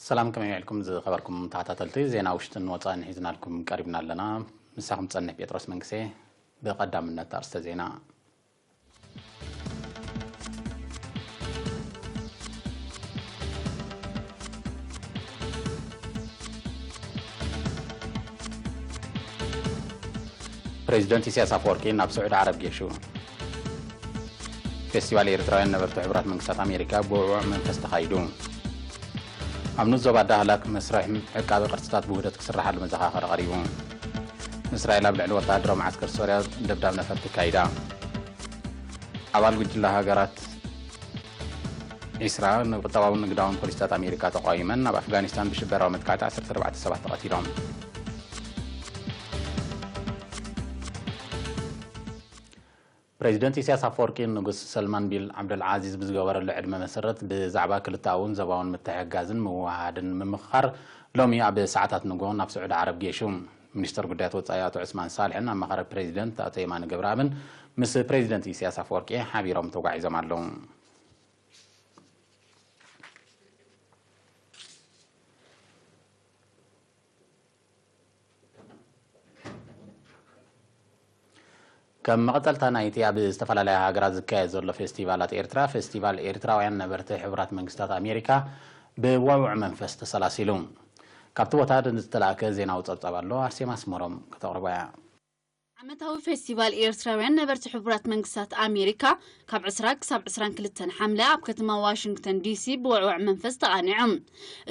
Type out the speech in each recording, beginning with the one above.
ሰላም፣ ከመይ ውዒልኩም ዝኸበርኩም ተኸታተልቲ? ዜና ውሽጥን ወጻእን ሒዝናልኩም ቀሪብና ኣለና። ምሳኹም ጸንሕ ጴጥሮስ መንግሴ። ብቐዳምነት ኣርእስተ ዜና። ፕሬዚደንት ኢሳያስ ኣፈወርቂ ናብ ስዑዲ ዓረብ ጌሹ። ፌስቲቫል ኤርትራውያን ነበርቲ ሕቡራት መንግስታት ኣሜሪካ ብውዕዉዕ መንፈስ ተኻይዱ። ኣብ ንኡስ ዞባ ዳህላክ መስርሕ ዕቃበ ቅርስታት ብውህደት ክስርሓሉ መዘኻኸሪ ቀሪቡ። እስራኤል ኣብ ልዕሊ ወተሃደራዊ መዓስከር ሶርያ ደብዳብ ነፈርቲ ኣካይዳ። ኣባል ጉጅለ ሃገራት ዒስራ ንቁጠባውን ንግዳውን ፖሊሲታት ኣሜሪካ ተቃዊመን። ኣብ ኣፍጋኒስታን ብሽበራዊ መጥቃዕቲ ዓሰርተ ኣርባዕተ ሰባት ተቐቲሎም። ፕሬዚደንት ኢሳያስ ኣፈወርቂ ንጉስ ሰልማን ቢል ዓብደልዓዚዝ ብዝገበረሉ ዕድመ መሰረት ብዛዕባ ክልተኣውን ዞባውን ምትሕግጋዝን ምውሃሃድን ምምኽኻር ሎሚ ኣብ ሰዓታት ንግሆ ናብ ስዑዲ ዓረብ ጌሹ። ሚኒስተር ጉዳያት ወጻኢ ኣቶ ዑስማን ሳልሕን ኣማኻሪ ፕሬዚደንት ኣቶ የማነ ገብረኣብን ምስ ፕሬዚደንት ኢሳያስ ኣፈወርቂ ሓቢሮም ተጓዒዞም ኣለዉ። ከም መቐጸልታ ናይቲ ኣብ ዝተፈላለያ ሃገራት ዝካየድ ዘሎ ፌስቲቫላት ኤርትራ፣ ፌስቲቫል ኤርትራውያን ነበርቲ ሕቡራት መንግስታት ኣሜሪካ ብውዕዉዕ መንፈስ ተሰላሲሉ። ካብቲ ቦታ ዝተላእከ ዜናዊ ጸብጻብ ኣሎ፣ ኣርሴማ ኣስመሮም ከተቕርቦ እያ። ዓመታዊ ፌስቲቫል ኤርትራውያን ነበርቲ ሕቡራት መንግስታት ኣሜሪካ ካብ ዕስራ ክሳብ ዕስራን ክልተን ሓምለ ኣብ ከተማ ዋሽንግተን ዲሲ ብውዕውዕ መንፈስ ተቓኒዑ።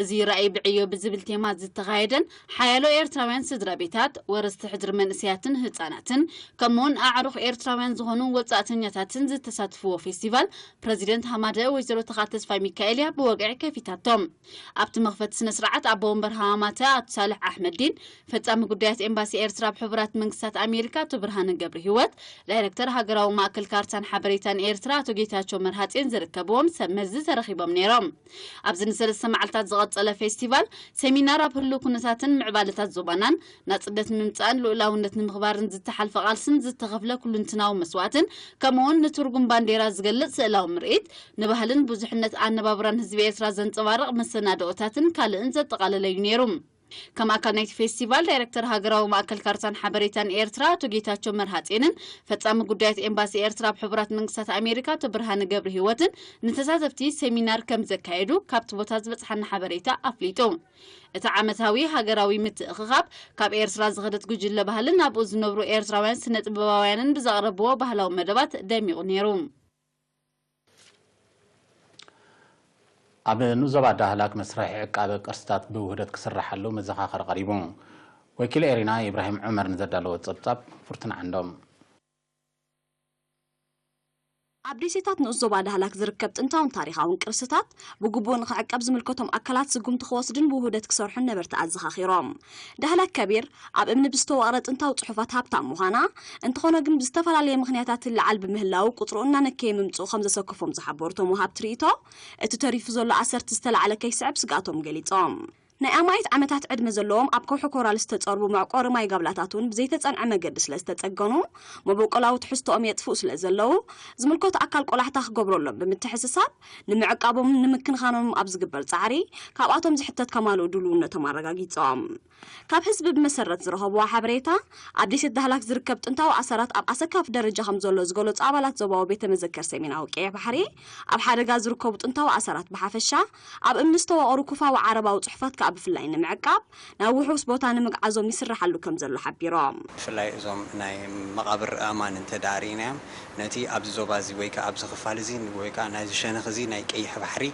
እዚ ራእይ ብዕዮ ብዝብል ቴማ ዝተኻየደን ሓያሎ ኤርትራውያን ስድራ ቤታት፣ ወረስቲ ሕድሪ መንእሰያትን ህጻናትን፣ ከምኡውን ኣዕሩኽ ኤርትራውያን ዝኾኑ ወጻእተኛታትን ዝተሳትፍዎ ፌስቲቫል ፕረዚደንት ሃማደ ወይዘሮ ተኻ ተስፋ ሚካኤል እያ ብወግዒ ከፊታቶ። ኣብቲ መኽፈቲ ስነ ስርዓት ኣቦ ወንበር ሃማማተ ኣቶ ሳልሕ ኣሕመዲን፣ ፈጻሚ ጉዳያት ኤምባሲ ኤርትራ ኣብ ሕቡራት መንግስታት ኣሜሪካ ኣቶ ብርሃነ ገብረ ህይወት፣ ዳይረክተር ሃገራዊ ማእከል ካርታን ሓበሬታን ኤርትራ ኣቶ ጌታቸው መርሃጼን ዝርከብዎም ሰብ መዚ ተረኺቦም ነይሮም። ኣብዚ ንሰለስተ መዓልታት ዝቐጸለ ፌስቲቫል፣ ሴሚናር ኣብ ህሉው ኩነታትን ምዕባለታት ዞባናን፣ ናጽነት ንምምጻእን ልኡላውነት ንምኽባርን ዝተሓልፈ ቃልስን ዝተኸፍለ ኩሉንትናዊ መስዋእትን፣ ከምኡውን ንትርጉም ባንዴራ ዝገልጽ ስእላዊ ምርኢት፣ ንባህልን ብዙሕነት ኣነባብራን ህዝቢ ኤርትራ ዘንጸባርቕ መሰናድኦታትን ካልእን ዘጠቓለለ እዩ ነይሩ። ከም ኣካል ናይቲ ፌስቲቫል፣ ዳይረክተር ሃገራዊ ማእከል ካርታን ሓበሬታን ኤርትራ ኣቶ ጌታቸው መርሃጼንን ፈጻሚ ጉዳያት ኤምባሲ ኤርትራ ኣብ ሕቡራት መንግስታት ኣሜሪካ ኣቶ ብርሃነ ገብረ ህይወትን ንተሳተፍቲ ሴሚናር ከም ዘካየዱ ካብቲ ቦታ ዝበጽሓና ሓበሬታ ኣፍሊጡ። እቲ ዓመታዊ ሃገራዊ ምትእኽኻብ፣ ካብ ኤርትራ ዝኸደት ጉጅለ ባህልን ኣብኡ ዝነብሩ ኤርትራውያን ስነ ጥበባውያንን ብዘቕረብዎ ባህላዊ መደባት ደሚቑ ነይሩ። ኣብ ንኡስ ዞባ ዳህላክ መስርሕ ዕቃበ ቅርስታት ብውህደት ክስርሓሉ መዘኻኸሪ ቀሪቡ። ወኪል ኤሪና ኢብራሂም ዑመር ንዘዳለዎ ጸብጻብ ፍርቱና ዓንዶም። ኣብ ደሴታት ንኡስ ዞባ ዳህላክ ዝርከብ ጥንታውን ታሪኻውን ቅርስታት ብግቡእ ንኽዕቀብ ዝምልከቶም ኣካላት ስጉምቲ ክወስድን ብውህደት ክሰርሑን ነበርቲ ኣዘኻኺሮም። ዳህላክ ከቢር ኣብ እምኒ ብዝተወቕረ ጥንታዊ ጽሑፋት ሃብታም ምዃና፣ እንተኾነ ግን ብዝተፈላለየ ምኽንያታት ትለዓል ብምህላው ቁጽሩ እናነከየ ምምጽኡ ከም ዘሰከፎም ዝሓበሩ እቶም ወሃብቲ ርእይቶ፣ እቲ ተሪፉ ዘሎ ኣሰርቲ ዝተላዕለ ከይስዕብ ስግኣቶም ገሊጾም። ናይ ኣማኢት ዓመታት ዕድመ ዘለዎም ኣብ ከውሒ ኮራል ዝተጸርቡ መዕቆሪ ማይ ጋብላታት እውን ብዘይተጸንዐ መገዲ ስለ ዝተጸገኑ፣ መበቆላዊ ትሕዝቶኦም የጥፍኡ ስለ ዘለዉ፣ ዝምልከቶ ኣካል ቆላሕታ ክገብረሎም ብምትሕስሳብ፣ ንምዕቃቦምን ንምክንኻኖምን ኣብ ዝግበር ጻዕሪ፣ ካብኣቶም ዝሕተት ከማልኡ ድልውነቶም ኣረጋጊጾም። ካብ ህዝቢ ብመሰረት ዝረኸብዎ ሓበሬታ፣ ኣብ ደሴት ዳህላክ ዝርከብ ጥንታዊ ኣሰራት ኣብ ኣሰካፊ ደረጃ ከም ዘሎ ዝገለጹ ኣባላት ዞባዊ ቤተ መዘክር ሰሜናዊ ቀይሕ ባሕሪ፣ ኣብ ሓደጋ ዝርከቡ ጥንታዊ ኣሰራት ብሓፈሻ፣ ኣብ እምኒ ዝተወቐሩ ኩፋዊ ዓረባዊ ጽሑፋት ከኣ ብፍላይ ንምዕቃብ፣ ናብ ውሑስ ቦታ ንምግዓዞም ይስርሓሉ ከም ዘሎ ሓቢሮም። ብፍላይ እዞም ናይ መቓብር ኣእማን እንተ ደኣ ርኢናዮም፣ ነቲ ኣብዚ ዞባ እዚ ወይ ከኣ ኣብዚ ክፋል እዚ ወይ ከኣ ናይዚ ሸነኽ እዚ ናይ ቀይሕ ባሕሪ፣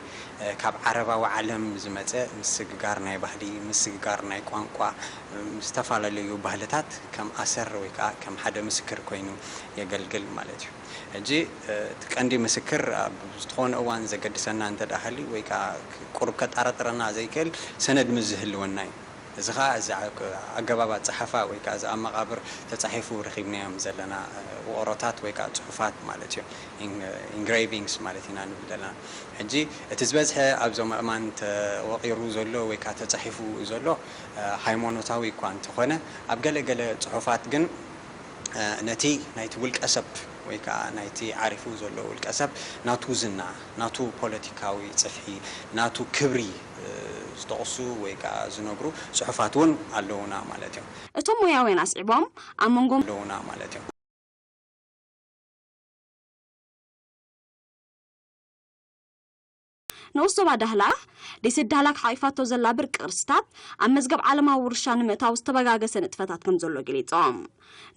እ፣ ካብ ዓረባዊ ዓለም ዝመጸ ምስግጋር ናይ ባህሊ፣ ምስግጋር ናይ ቋንቋ፣ እ፣ ዝተፈላለዩ ባህልታት ከም ኣሰር ወይ ከኣ ከም ሓደ ምስክር ኮይኑ የገልግል ማለት እዩ። ሕጂ፣ እ፣ እቲ ቀንዲ ምስክር ኣብ ዝኾነ እዋን ዘገድሰና እንተ ደኣ ሃልዩ ወይ ከኣ ቁሩብ ከጠራጥረና ዘይክእል ሰነድ ምስ ዝህልወና እዩ። እዚ ኸኣ እዚ ኣ-፣ ኣገባብ ኣጸሓሕፋ ወይ ከኣ እዚ ኣብ መቓብር ተጻሒፉ ረኺብናዮም ዘለና፣ እ፣ ውቕሮታት ወይ ከኣ ጽሑፋት ማለት እዩ። ኢን-፣ ኢንግሬቪንግስ ማለት ኢና ንብል ዘለና። ሕጂ እቲ ዝበዝሐ ኣብዞም ኣእማን ተወቒሩ ዘሎ ወይ ከኣ ተጻሒፉ ዘሎ፣ እ፣ ሃይማኖታዊ እኳ እንተኾነ፣ ኣብ ገለ ገለ ጽሑፋት ግን፣ እ፣ ነቲ ናይቲ ውልቀ ሰብ ወይ ከዓ ናይቲ ዓሪፉ ዘሎ ውልቀ ሰብ ናቱ ዝና፣ ናቱ ፖለቲካዊ ጽፍሒ፣ ናቱ ክብሪ፣ እ፣ ዝጠቕሱ ወይ ከዓ ዝነግሩ ጽሑፋት እውን ኣለዉና ማለት እዮም። እቶም ሞያውያን ኣስዒቦም፣ ኣብ መንጎ ኣለዉና ማለት እዮም። ንኡስ ዞባ ዳህላክ፣ ደሴት ዳህላክ ሓቒፋቶ ዘላ ብርቂ ቅርስታት ኣብ መዝገብ ዓለማዊ ውርሻ ንምእታው ዝተበጋገሰ ንጥፈታት ከም ዘሎ ገሊጾም።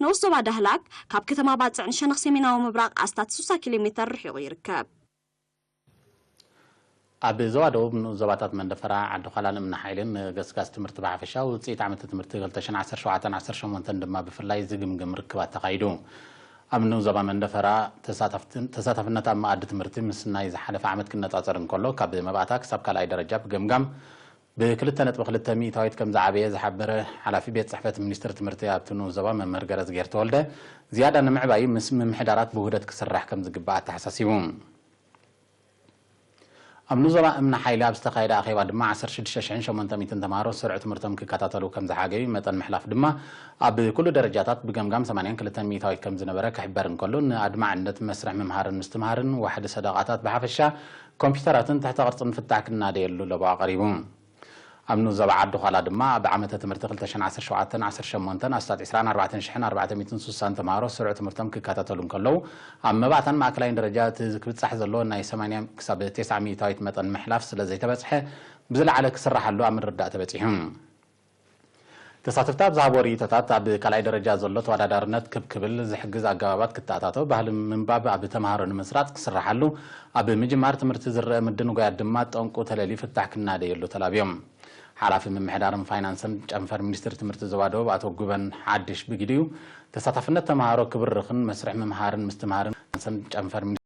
ንኡስ ዞባ ዳህላክ ካብ ከተማ ባጽዕ ንሸነኽ ሰሜናዊ ምብራቕ ኣስታት ስሳ ኪሎ ሜተር ርሒቑ ይርከብ። ኣብ ዞባ ደቡብ ንኡስ ዞባታት መንደፈራ፣ ዓዲ ዃላን እምኒ ሓይልን ንገስጋስ ትምህርቲ ብሓፈሻ ውፅኢት ዓመተ ትምህርቲ ክልተ ሽሕን ዓሰርተ ሸውዓተን ዓሰርተ ሸሞንተን ድማ ብፍላይ ዝግምግም ርክባት ተኻይዱ። ኣብ ንኡስ ዞባ መንደፈራ ተሳታፍትን-፣ ተሳታፍነት ኣብ መኣዲ ትምህርቲ ምስ ናይ ዝሓለፈ ዓመት ክነፃፀር እንከሎ፣ ካብ መባእታ ክሳብ ካልኣይ ደረጃ ብገምጋም ብክልተ ነጥቢ ክልተ ሚእታዊት ከም ዝዓበየ ዝሓበረ ሓላፊ ቤት ፅሕፈት ሚኒስትሪ ትምህርቲ ኣብቲ ንኡስ ዞባ መምህር ገረዝጌር ተወልደ፣ ዝያዳ ንምዕባይ ምስ ምምሕዳራት ብውህደት ክስራሕ ከም ዝግባእ ኣተሓሳሲቡ። ኣብ ንኡስ ዞባ እምኒ ሓይሊ ኣብ ዝተኻየደ ኣኼባ ድማ ዓሰርተ ሽዱሽተ ሽሕን ሸሞንተ ሚእትን ተምሃሮ ስሩዕ ትምህርቶም ክከታተሉ ከም ዝሓገዩ፣ መጠን ምሕላፍ ድማ ኣብ ኩሉ ደረጃታት ብገምጋም ሰማንያን ክልተን ሚእታዊት ከም ዝነበረ ክሕበር እንከሎ፣ ንኣድማዕነት መስርሕ ምምሃርን ምስትምሃርን፣ ዋሕዲ ሰደቓታት ብሓፈሻ፣ ኮምፒውተራትን ትሕተ ቅርጽን ፍታሕ ክናደየሉ ለበዋ ቀሪቡ። ኣብ ንኡስ ዞባ ዓዲ ዃላ ድማ ኣብ ዓመተ ትምህርቲ ክልተ ሽሕን ዓሰርተ ሸውዓተን ዓሰርተ ሸሞንተን ኣስታት ዕስራን ኣርባዕተን ሽሕን ኣርባዕተ ሚእትን ስሳን ተምሃሮ ስሩዕ ትምህርቶም ክከታተሉ እንከለዉ፣ ኣብ መባእታን ማእከላይን ደረጃ እቲ ክብጻሕ ዘለዎ ናይ ሰማንያ ክሳብ ተስዓ ሚእታዊት መጠን ምሕላፍ ስለ ዘይተበጽሐ፣ ብዝለዓለ ክስራሓሉ ኣብ ምርዳእ ተበጺሑ። ተሳተፍቲ ኣብ ዝሃብዎ ርእይቶታት፣ ኣብ ካልኣይ ደረጃ ዘሎ ተወዳዳርነት ክብ ክብል ዝሕግዝ ኣገባባት ክተኣታቶ፣ ባህሊ ምንባብ ኣብ ተምሃሮ ንምስራጽ ክስራሓሉ፣ ኣብ ምጅማር ትምህርቲ ዝረአ ምድንጓያት ድማ ጠንቁ ተለልዩ ፍታሕ ክናደየሉ ተላብዮም። ሓላፊ ምምሕዳርን ፋይናንስን ጨንፈር ሚኒስትሪ ትምህርቲ ዞባ ደቡብ ኣቶ ጉበን ሓድሽ ብግዲኡ፣ ተሳታፍነት ተምሃሮ ክብርኽን መስርሕ ምምሃርን ምስትምሃርን ጨንፈር ሚኒስትሪ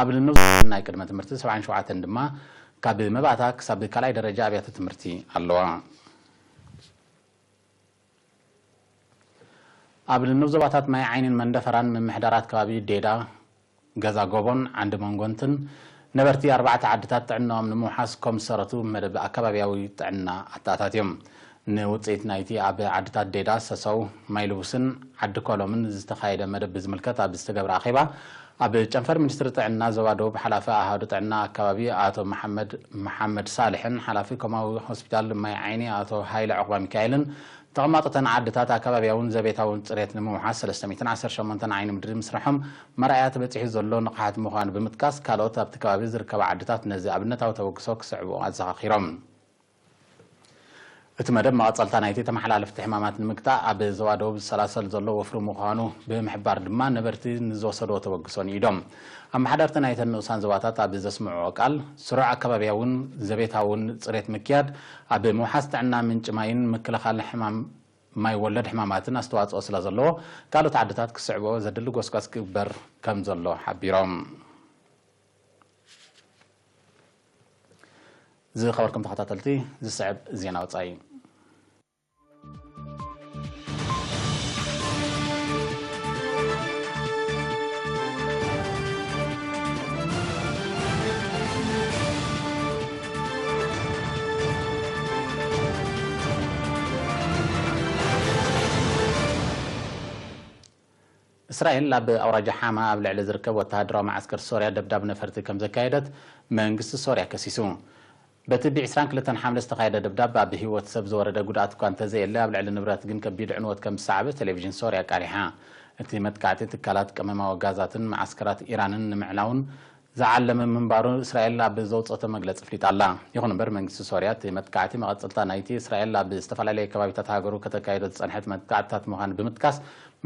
ኣብ ንንውስ ናይ ቅድመ ትምህርቲ ሰብዓን ሸውዓተን ድማ ካብ መባእታ ክሳብ ካልኣይ ደረጃ ኣብያተ ትምህርቲ ኣለዋ። ኣብ ንንውስ ዞባታት ማይ ዓይኒን መንደፈራን ምምሕዳራት ከባቢ ዴዳ፣ ገዛ ጎቦን ዓንዲ መንጎንትን ነበርቲ ኣርባዕተ ዓድታት ጥዕናኦም ንምውሓስ ኮም ዝሰረቱ መደብ ኣከባብያዊ ጥዕና ኣተኣታትዮም። ንውፅኢት ናይቲ ኣብ ዓድታት ዴዳ፣ ሰሰው፣ ማይ ልቡስን ዓዲ ኮሎምን ዝተኻየደ መደብ ብዝምልከት ኣብ ዝተገብረ ኣኼባ፣ ኣብ ጨንፈር ሚኒስትሪ ጥዕና ዞባ ደቡብ ሓላፊ ኣሃዱ ጥዕና ኣከባቢ ኣቶ መሓመድ፣ መሓመድ ሳልሕን ሓላፊ ኮማዊ ሆስፒታል ማይ ዓይኒ ኣቶ ሃይለ ዑቕባ ሚካኤልን፣ ተቐማጦተን ዓድታት ኣከባብያውን ዘቤታውን ጽሬት ንምውሓስ ሰለስተ ሚእትን ዓሰርተ ሸሞንተን ዓይኒ ምድሪ ምስርሖም መርኣያ ተበጺሑ ዘሎ ንቕሓት ምዃኑ ብምጥቃስ፣ ካልኦት ኣብቲ ከባቢ ዝርከባ ዓድታት ነዚ ኣብነታዊ ተበግሶ ክስዕቡ ኣዘኻኺሮም። እቲ መደብ መቐጸልታ ናይቲ ተመሓላለፍቲ ሕማማት ንምግታእ ኣብ ዞባ ደቡብ ዝሰላሰል ዘሎ ወፍሪ ምዃኑ ብምሕባር ድማ፣ ነበርቲ ንዝወሰድዎ ተበግሶ ንኢዶም። ኣመሓደርቲ ናይተን ንኡሳን ዞባታት ኣብ ዘስምዕዎ ቃል፣ ስሩዕ ኣከባብያውን ዘቤታውን ጽሬት ምክያድ ኣብ ምውሓስ ጥዕና ምንጪ ማይን ምክልኻል ሕማም ማይ ወለድ ሕማማትን ኣስተዋጽኦ ስለ ዘለዎ፣ ካልኦት ዓድታት ክስዕብኦ ዘድሊ ጎስጓስ ክግበር ከም ዘሎ ሓቢሮም። ዝኸበርኩም ተኸታተልቲ፣ ዝስዕብ ዜና ወጻኢ። እስራኤል ኣብ ኣውራጃ ሓማ ኣብ ልዕሊ ዝርከብ ወተሃደራዊ መዓስከር ሶርያ ደብዳብ ነፈርቲ ከም ዘካየደት መንግስቲ ሶርያ ከሲሱ። በቲ ብ ዕስራን ክልተን ሓምለ ዝተኻየደ ደብዳብ ኣብ ህይወት ሰብ ዝወረደ ጉድኣት እኳ እንተዘየለ፣ ኣብ ልዕሊ ንብረት ግን ከቢድ ዕንወት ከም ዝሰዓበ ቴሌቪዥን ሶርያ ኣቃሊሓ። እቲ መጥቃዕቲ ትካላት ቀመማዊ ጋዛትን መዓስከራት ኢራንን ንምዕናውን ዝዓለመ ምንባሩ እስራኤል ኣብ ዘውፀቶ መግለፂ ኣፍሊጣ ኣላ። ይኹን እምበር መንግስቲ ሶርያ እቲ መጥቃዕቲ መቐፀልታ ናይቲ እስራኤል ኣብ ዝተፈላለዩ ከባቢታት ሃገሩ ከተካይዶ ዝፀንሐት መጥቃዕትታት ምዃኑ ብምጥቃስ፣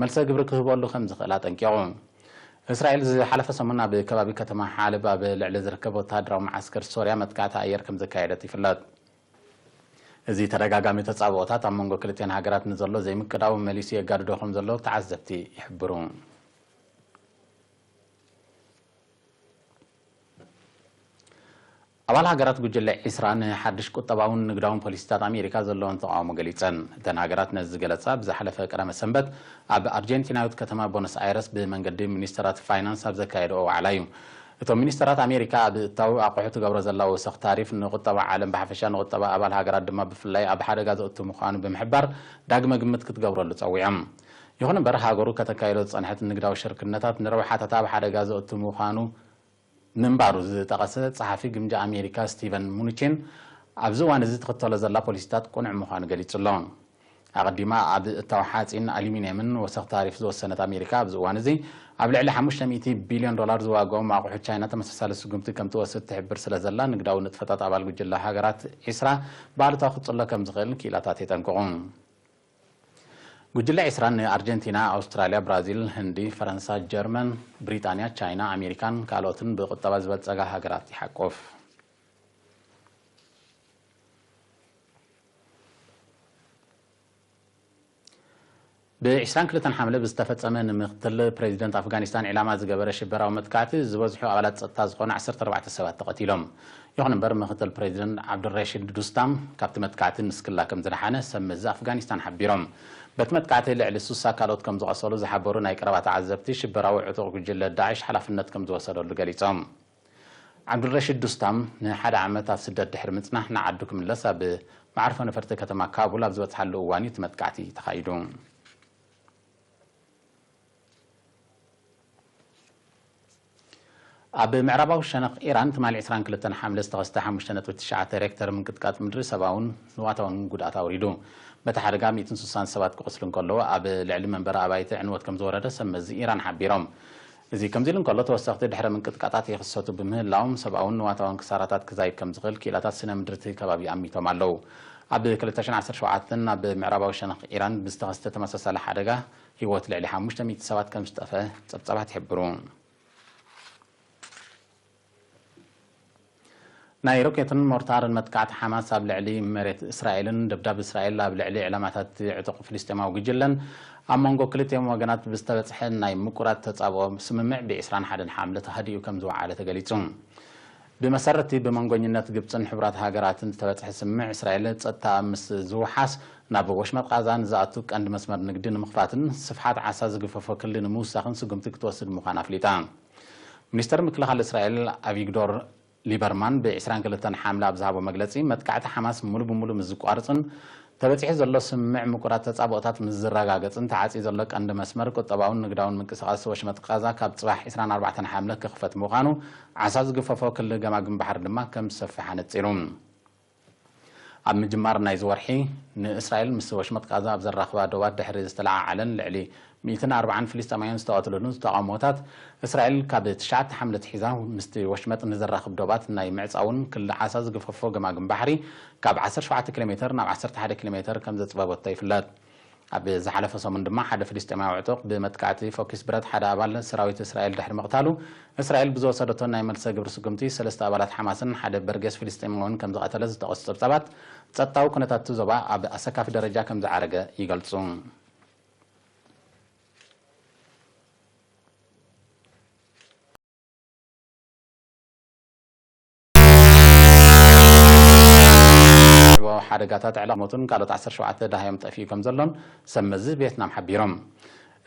መልሰ ግብሪ ክህበሉ ከም ዝኽእል ኣጠንቂቑ። እስራኤል ዝሓለፈ ሰሙን ኣብ ከባቢ ከተማ ሓለብ ኣብ ልዕሊ ዝርከብ ወተሃደራዊ መዓስከር ሶርያ መጥቃዕቲ ኣየር ከም ዘካየደት ይፍለጥ። እዚ ተደጋጋሚ ተጻብኦታት ኣብ መንጎ ክልቲኣን ሃገራት ንዘሎ ዘይምቅዳው መሊሱ የጋድዶ ከም ዘሎ ተዓዘብቲ ይሕብሩ። ኣባል ሃገራት ጉጅለ ዒስራ ንሓድሽ ቁጠባውን ንግዳውን ፖሊሲታት ኣሜሪካ ዘለወን ተቓውሞ ገሊጸን። እተን ሃገራት ነዚ ዝገለጻ ብዝሓለፈ ቀዳመ ሰንበት ኣብ ኣርጀንቲናዊት ከተማ ቦነስ ኣይረስ ብመንገዲ ሚኒስተራት ፋይናንስ ኣብ ዘካየደኦ ዋዕላ እዩ። እቶም ሚኒስተራት፣ ኣሜሪካ ኣብ እታዊ ኣቑሑ ትገብሮ ዘላ ወሰኽ ታሪፍ ንቁጠባ ዓለም ብሓፈሻ፣ ንቁጠባ ኣባል ሃገራት ድማ ብፍላይ ኣብ ሓደጋ ዘእቱ ምዃኑ ብምሕባር፣ ዳግመ ግምት ክትገብረሉ ጸዊዖም። ይኹን እምበር፣ ሃገሩ ከተካይዶ ዝጸንሐት ንግዳዊ ሽርክነታት ንረብሓታታ ኣብ ሓደጋ ዘእቱ ምዃኑ ምንባሩ ዝጠቐሰ ጸሓፊ ግምጃ ኣሜሪካ ስቲቨን ሙኑቺን፣ ኣብዚ እዋን እዚ ትኽተሎ ዘላ ፖሊሲታት ቅኑዕ ምዃኑ ገሊጹ ኣሎ። ኣቐዲማ ኣብ እታው ሓጺን ኣሉሚንየምን ወሰኽ ታሪፍ ዝወሰነት ኣሜሪካ፣ ኣብዚ እዋን እዚ ኣብ ልዕሊ ሓሙሽተ ሚእቲ ቢልዮን ዶላር ዝዋግኦም ኣቑሑት ቻይና ተመሳሳሊ ስጉምቲ ከም ትወስድ ትሕብር ስለ ዘላ፣ ንግዳዊ ንጥፈታት ኣባል ጉጅለ ሃገራት ዒስራ ብኣሉታዊ ክጽሎ ከም ዝኽእል ክኢላታት የጠንቅቑ። ጉጅለ ዒስራ ንኣርጀንቲና፣ ኣውስትራልያ፣ ብራዚል፣ ህንዲ፣ ፈረንሳ፣ ጀርመን፣ ብሪጣንያ፣ ቻይና፣ ኣሜሪካን ካልኦትን ብቁጠባ ዝበልጸጋ ሃገራት ይሓቁፍ። ብ ዕስራን ክልተን ሓምለ ብዝተፈጸመ ንምክትል ፕሬዚደንት ኣፍጋኒስታን ዒላማ ዝገበረ ሽበራዊ መጥቃዕቲ ዝበዝሑ ኣባላት ጸጥታ ዝኾኑ ዓሰርተ ኣርባዕተ ሰባት ተቐቲሎም። ይኹን እምበር፣ ምክትል ፕሬዚደንት ዓብዱረሺድ ዱስታም ካብቲ መጥቃዕቲ ንስክላ ከም ዝደሓነ ሰብ መዚ ኣፍጋኒስታን ሓቢሮም። በቲ መጥቃዕቲ ልዕሊ ሱሳ ካልኦት ከም ዝቐሰሉ ዝሓበሩ ናይ ቀረባ ተዓዘብቲ፣ ሽበራዊ ዕጡቕ ጉጅለ ዳዕሽ ሓላፍነት ከም ዝወሰደሉ ገሊጾም። ዓብዱረሺድ ዱስታም ንሓደ ዓመት ኣብ ስደት ድሕሪ ምጽናሕ ንዓዱ ክምለስ ኣብ መዓርፎ ነፈርቲ ከተማ ካቡል ኣብ ዝበጽሓሉ እዋን እዩ እቲ መጥቃዕቲ ተኻይዱ። ኣብ ምዕራባዊ ሸነኽ ኢራን ትማሊ ዕስራን ክልተን ሓምለ ዝተኸስተ ሓሙሽተ ነጥቢ ትሽዓተ ሬክተር ምንቅጥቃጥ ምድሪ ሰብኣውን ንዋታውን ጉድኣት ኣውሪዱ። በቲ ሓደጋ ሚእትን ስሳን ሰባት ክቑስሉ እንከለዉ፣ ኣብ ልዕሊ መንበሪ ኣባይቲ ዕንወት ከም ዝወረደ ሰብ መዚ ኢራን ሓቢሮም። እዚ ከምዚ ኢሉ እንከሎ፣ ተወሰኽቲ ድሕረ ምንቅጥቃጣት ይኽሰቱ ብምህላዎም፣ ሰብኣውን ንዋታውን ክሳራታት ክዛይድ ከም ዝኽእል ክኢላታት ስነ ምድሪ እቲ ከባቢ ኣሚቶም ኣለዉ። ኣብ ክልተ ሽሕን ዓሰርተ ሸውዓተን ኣብ ምዕራባዊ ሸነኽ ኢራን ብዝተኸስተ ተመሳሳሊ ሓደጋ፣ ህይወት ልዕሊ ሓሙሽተ ሚእቲ ሰባት ከም ዝጠፍአ ጸብጻባት ይሕብሩ። ናይ ሮኬትን ሞርታርን መጥቃዕቲ ሓማስ ኣብ ልዕሊ መሬት እስራኤልን ደብዳብ እስራኤል ኣብ ልዕሊ ዕላማታት ዕጡቕ ፍልስጤማዊ ጉጅለን ኣብ መንጎ ክልቲኦም ወገናት ብዝተበጽሐ ናይ ምቁራጽ ተጻብኦ ስምምዕ ብ ዕስራን ሓደን ሓምለ ተሃዲኡ ከም ዝወዓለ ተገሊጹ። ብመሰረት'ቲ ብመንጎኝነት ግብጽን ሕቡራት ሃገራትን ዝተበጽሐ ስምምዕ፣ እስራኤል ጸጥታ ምስ ዝውሓስ ናብ ወሽመጥ ቃዛ ንዝኣቱ ቀንዲ መስመር ንግዲ ንምኽፋትን ስፍሓት ዓሳ ዝግፈፎ ክሊ ንምውሳኽን ስጉምቲ ክትወስድ ምዃና ኣፍሊጣ። ሚኒስተር ምክልኻል እስራኤል ኣቪግዶር ሊበርማን ብ ዕስራን ክልተን ሓምለ ኣብ ዝሃቦ መግለጺ፣ መጥቃዕቲ ሓማስ ሙሉ ብሙሉ ምስ ዝቋርጽን ተበጺሑ ዘሎ ስምምዕ ምቁራት ተጻብኦታት ምስ ዝረጋገጽን፣ ተዓጽዩ ዘሎ ቀንዲ መስመር ቁጠባውን ንግዳውን ምንቅስቓስ ወሽመጥ ቃዛ ካብ ጽባሕ ዕስራን ኣርባዕተን ሓምለ ክኽፈት ምዃኑ፣ ዓሳ ዝግፈፎ ክሊ ገማግም ባሕሪ ድማ ከም ዝሰፍሕ ኣነጺሩ። ኣብ ምጅማር ናይዚ ወርሒ፣ ንእስራኤል ምስ ወሽመጥ ቃዛ ኣብ ዘራኽባ ዶባት ድሕሪ ዝተለዓዓለን ልዕሊ ሚእትን ኣርባዓን ፍልስጤማውያን ዝተቐትሉሉን ተቓውሞታት፣ እስራኤል ካብ ትሽዓተ ሓምለ ኣትሒዛ ምስቲ ወሽመጥ ንዘራኽብ ዶባት ናይ ምዕጻውን ክሊ ዓሳ ዝግፈፎ ገማግም ባሕሪ ካብ ዓሰርተ ሸውዓተ ኪሎ ሜተር ናብ ዓሰርተ ሓደ ኪሎ ሜተር ከም ዘጽበበቶ ይፍለጥ። ኣብ ዝሓለፈ ሰሙን ድማ ሓደ ፍልስጤማዊ ዕጡቕ ብመጥቃዕቲ ፎኪስ ብረት ሓደ ኣባል ሰራዊት እስራኤል ድሕሪ ምቕታሉ፣ እስራኤል ብዝወሰደቶ ናይ መልሰ ግብሪ ስጉምቲ ሰለስተ ኣባላት ሓማስን ሓደ በርጌስ ፍልስጤማውን ከም ዝቐተለ ዝጠቐሱ ጸብጻባት፣ ጸጥታዊ ኩነታት እቲ ዞባ ኣብ ኣሰካፊ ደረጃ ከም ዝዓረገ ይገልጹ። ሓደጋታት ዕላሞትን ካልኦት ዓሰርተ ሸውዓተ ደሃዮም ጠፊኡ ከም ዘሎን ሰብ መዚ ቬትናም ሓቢሮም።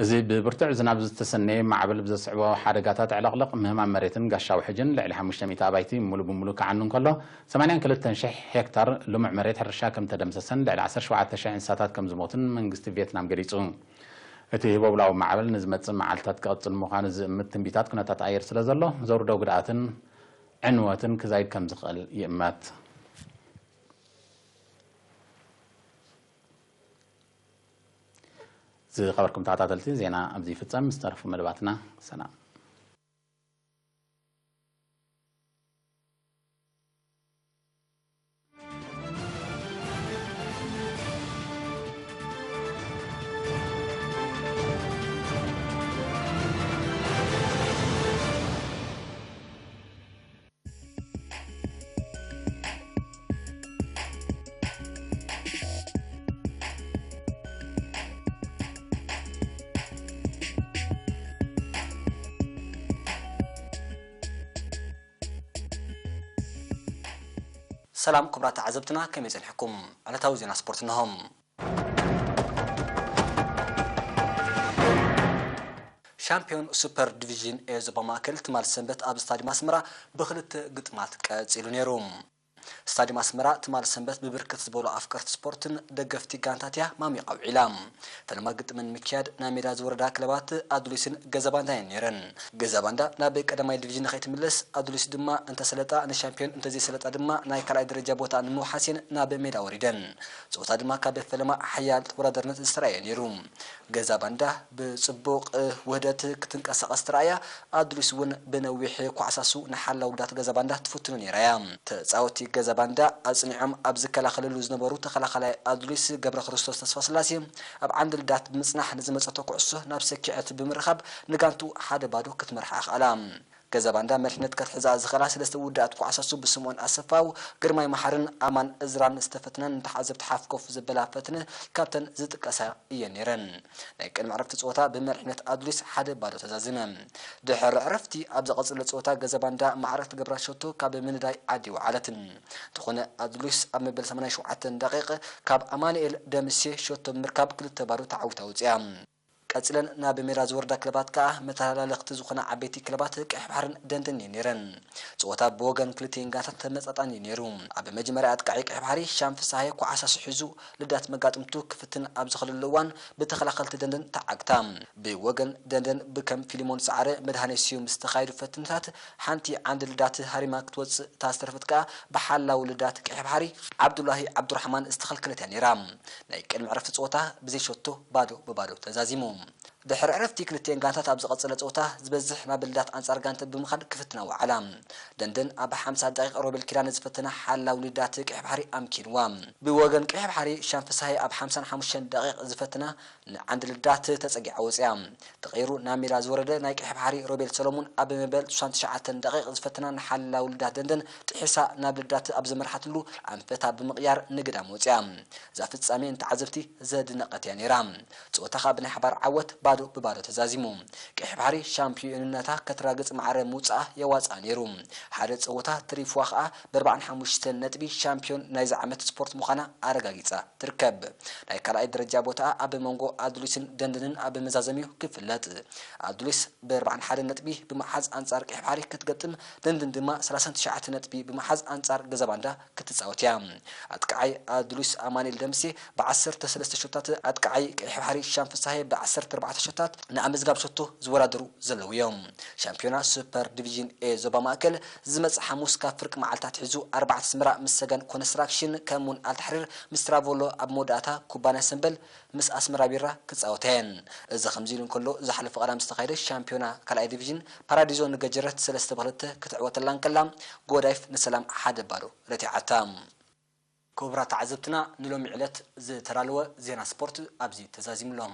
እዚ ብብርቱዕ ዝናብ ዝተሰነየ ማዕበል ብዘስዕቦ ሓደጋታት ዕለቕለቕ፣ ምህማም መሬትን ጋሻ ውሕጅን ልዕሊ ሓሙሽተ ሚእቲ ኣባይቲ ሙሉ ብሙሉ ክዓኑ እንከሎ፣ ሰማንያን ክልተን ሽሕ ሄክታር ልሙዕ መሬት ሕርሻ ከም ተደምሰሰን ልዕሊ ዓሰርተ ሸውዓተ ሽሕ እንስሳታት ከም ዝሞቱን መንግስቲ ቬትናም ገሊጹ። እቲ ህቦብላዊ ማዕበል ንዝመጽእ መዓልታት ክቕጽል ምዃኑ ዝእምት ትንቢታት ኩነታት ኣየር ስለ ዘሎ፣ ዘውርዶ ጉድኣትን ዕንወትን ክዛይድ ከም ዝኽእል ይእመት። ዝኸበርኩም ተኸታተልቲ፣ ዜና ኣብዚ ይፍጸም። ዝተረፉ መደባትና ሰላም። ሰላም ክቡራት ተዓዘብትና፣ ከመይ ጸኒሕኩም? ዕለታዊ ዜና ስፖርት እነሆ። ሻምፒዮን ሱፐር ዲቪዥን ኤ ዞባ ማእከል ትማል ሰንበት ኣብ ስታዲየም ኣስመራ ብክልተ ግጥማት ቀጺሉ ነይሩ። ስታዲየም ኣስመራ ትማል ሰንበት ብብርክት ዝበሉ ኣፍቀርቲ ስፖርትን ደገፍቲ ጋንታት እያ ማሚቓ ውዒላ። ፈለማ ግጥምን ምክያድ ናይ ሜዳ ዝወረዳ ክለባት ኣዱሊስን ገዛባንዳን እየን ነይረን። ገዛባንዳ ናብ ቀዳማይ ዲቪዥን ንኸይትምለስ ኣዱሊስ ድማ እንተሰለጣ ንሻምፒዮን እንተዘይሰለጣ ድማ ናይ ካልኣይ ደረጃ ቦታ ንምውሓስ እየን ናብ ሜዳ ወሪደን። ፀወታ ድማ ካብ ፈለማ ሓያል ተወዳዳርነት ዝተረኣየ ነይሩ። ገዛባንዳ ብፅቡቕ ውህደት ክትንቀሳቐስ ተራእያ፣ ኣዱሊስ እውን ብነዊሕ ኳዕሳሱ ንሓላው ውዳት ገዛባንዳ ትፍትኖ ነይራ እያ። ተፃወቲ ገዛባንዳ ኣፅኒዖም ኣብ ዝከላኸልሉ ዝነበሩ ተኸላኸላይ ኣዱሊስ ገብረ ክርስቶስ ተስፋስላሴ ኣብ ዓንዲ ልዳት ብምፅናሕ ንዝመፀቶ ኩዕሶ ናብ ሰኪዐት ብምርኻብ ንጋንቱ ሓደ ባዶ ክትመርሓ ኣኽኣላ። ገዛባንዳ መሪሕነት ከትሕዛ ዝኽእላ ሰለስተ ውዳት ኳዕሳሱ ብስምኦን ኣሰፋው፣ ግርማይ መሓርን ኣማን እዝራን ዝተፈትነን ንተዓዘብቲ ሓፍ ኮፍ ዘበላ ፈትነ ካብተን ዝጥቀሳ እየን ነይረን። ናይ ቅድሚ ዕረፍቲ ፀወታ ብመሪሕነት ኣዱሊስ ሓደ ባዶ ተዛዚመ። ድሕሪ ዕረፍቲ ኣብ ዝቐፀለ ፀወታ ገዛባንዳ ማዕረ ትገብራ ሸቶ ካብ ምንዳይ ዓዲ ወዓለትን። እንተኾነ ኣዱሊስ ኣብ መበል ሰማንያ ሸውዓተ ደቂቕ ካብ ኣማኑኤል ደምሴ ሸቶ ብምርካብ ክልተ ባዶ ተዓዊታ ወፂኣ። ቀጺለን ናብ ሜዳ ዝወርዳ ክለባት ከኣ መተላለኽቲ ዝኾና ዓበይቲ ክለባት ቀይሕ ባሕርን ደንደን እየን ነይረን። ጸወታ ብወገን ክልቲኤን ጋንታት ተመጣጣኒ እዩ ነይሩ። ኣብ መጀመርያ ኣጥቃዒ ቀይሕ ባሕሪ ሻም ፍስሃየ ኳዕሳ ስሒዙ ልዳት መጋጥምቱ ክፍትን ኣብ ዝኸለሉ እዋን ብተኸላኸልቲ ደንደን ተዓግታ። ብወገን ደንደን ብከም ፊሊሞን ሰዓረ መድሃኔ ስዩም ዝተኻየዱ ፈትንታት ሓንቲ ዓንዲ ልዳት ሃሪማ ክትወጽእ እታ ዝተረፈት ከኣ ብሓላው ልዳት ቀይሕ ባሕሪ ዓብዱላሂ ዓብዱራሕማን ዝተኸልከለት እያ ነይራ። ናይ ቅድሚ ዕረፍቲ ጸወታ ብዘይ ሸቶ ባዶ ብባዶ ተዛዚሙ። ድሕሪ ዕረፍቲ ክልቲኤን ጋንታት ኣብ ዝቐጸለ ጸወታ ዝበዝሕ ናብ ልዳት ኣንጻር ጋንተ ብምኻድ ክፍትና ወዓላ። ደንደን ኣብ ሓምሳ ደቂቕ ሮቤል ኪዳነ ዝፈተና ሓላው ልዳት ቀይሕ ባሕሪ ኣምኪንዋ። ብወገን ቀይሕ ባሕሪ ሻም ፍስሃየ ኣብ ሓምሳን ሓሙሽተን ደቂቕ ዝፈተና ንዓንዲ ልዳት ተጸጊዓ ወጽያ። ተቐይሩ ናብ ሜዳ ዝወረደ ናይ ቀይሕ ባሕሪ ሮቤል ሰሎሙን ኣብ መበል ሱሳን ትሽዓተን ደቂቕ ዝፈተና ንሓላው ልዳት ደንደን ጥሒሳ ናብ ልዳት ኣብ ዘመርሓትሉ ኣንፈታ ብምቕያር ንግዳም ወጽያ። እዛ ፍጻሜ ንተዓዘብቲ ዘድነቐት እያ ነይራ። ጸወታ ከኣ ብናይ ሓባር ዓወት ባዶ ብባዶ ተዛዚሙ። ቀይሕ ባሕሪ ሻምፒዮንነታ ከተራግጽ ማዕረ ምውጻኣ የዋጽኣ ነይሩ። ሓደ ጸወታ ተሪፍዋ ከኣ ብኣርባዓን ሓሙሽተን ነጥቢ ሻምፒዮን ናይዚ ዓመት ስፖርት ምዃና ኣረጋጊጻ ትርከብ። ናይ ካልኣይ ደረጃ ቦታኣ ኣብ መንጎ ኣዱሊስን ደንደንን ኣብ መዛዘሚኡ ክፍለጥ። ኣዱሊስ ብኣርባዓን ሓደን ነጥቢ ብምሓዝ ኣንጻር ቀይሕ ባሕሪ ክትገጥም፣ ደንደን ድማ ሰላሳን ትሽዓተ ነጥቢ ብምሓዝ ኣንጻር ገዛባንዳ ክትጻወት እያ። ኣጥቃዓይ ኣዱሊስ ኣማኑኤል ደምሴ ብዓሰርተ ሰለስተ ሾታት፣ ኣጥቃዓይ ቀይሕ ባሕሪ ሻም ፍስሃየ ብዓሰርተ ኣርባዕተ ሾታት ንኣመዝጋብ ሸቶ ዝወዳደሩ ዘለዉ እዮም። ሻምፒዮና ሱፐር ዲቪዥን ኤ ዞባ ማእከል ዝመጽእ ሓሙስ ካብ ፍርቂ መዓልቲ ኣትሒዙ ኣርባዕተ ኣስመራ ምስ ሰገን ኮንስትራክሽን ከምኡውን ኣልታሕሪር ምስ ትራቮሎ ኣብ መወዳእታ ኩባንያ ሰምበል ምስ ኣስመራ ቢራ ክጻወታ እየን። እዚ ከምዚ ኢሉ እንከሎ ዝሓለፈ ቀዳም ዝተኻየደ ሻምፒዮና ካልኣይ ዲቪዥን ፓራዲዞ ንገጀረት ሰለስተ ብክልተ ክትዕወተላ እንከላ ጎዳይፍ ንሰላም ሓደ ባዶ ረቲዓታ። ክቡራት ተዓዘብትና ንሎሚ ዕለት ዝተዳለወ ዜና ስፖርት ኣብዚ ተዛዚሙ ኣሎ።